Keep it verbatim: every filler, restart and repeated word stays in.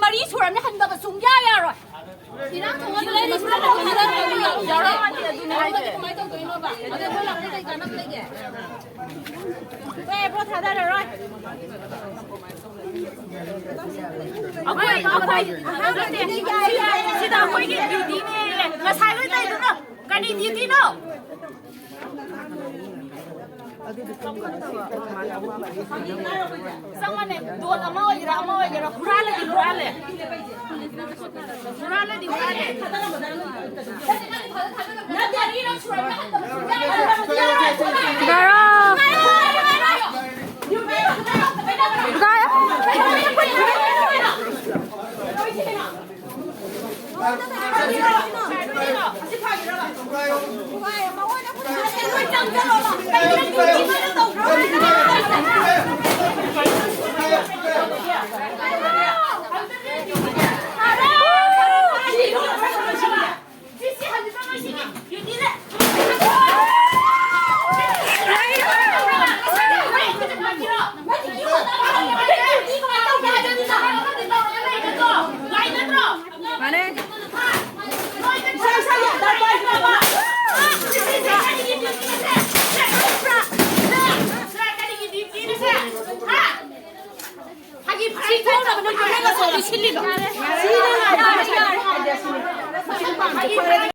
ꯃꯔꯤ ꯁꯨꯔꯕꯅꯤ, ꯍꯟꯊꯕ ꯁꯨꯡꯌꯥ ꯌꯥꯔꯣꯏ꯫ ꯏꯔꯥꯡ ꯊꯣꯛꯍꯟꯕꯗꯤ ꯃꯁꯥꯅ ꯈꯪꯅ ꯇꯧꯕ ꯌꯥꯎꯔꯣꯏ꯫ ꯌꯥꯎꯔꯛꯑꯗꯤ ꯀꯃꯥꯏꯅ ꯇꯧꯗꯣꯏꯅꯣꯕ? ꯑꯗꯣ ꯑꯩꯈꯣꯏ ꯂꯥꯛꯄꯗ ꯀꯩ ꯀꯥꯟꯅꯕ ꯂꯩꯒꯦ? ꯑꯦ, ꯚꯣꯠ ꯊꯥꯗꯔꯔꯣꯏ꯫ ꯑꯩꯈꯣꯏ, ꯑꯩꯈꯣꯏ, ꯅꯠꯇꯦ, ꯁꯤꯗ ꯑꯩꯈꯣꯏꯒꯤ ꯗ꯭ꯌꯨꯇꯤꯅꯦ꯫ ꯉꯁꯥꯏ ꯂꯣꯏ ꯇꯧꯗꯨꯅ ꯀꯔꯤ ꯗ꯭ꯌꯨꯇꯤꯅꯣ? ꯆꯞ ꯃꯥꯟꯅꯩ꯫ ꯗꯣꯟ ꯑꯃ ꯑꯣꯏꯒꯦꯔꯥ, ꯑꯃ ꯑꯣꯏꯒꯦꯔꯥ, ꯍꯨꯔꯥꯜꯂꯗꯤ ꯍꯨꯔꯥꯜꯂꯦ꯫ ꯍꯨꯔꯥꯜꯂꯗꯤ ꯍꯨꯔꯥꯜꯂꯦ꯫ ꯕꯥꯔꯣ꯫ ꯀꯥꯏ?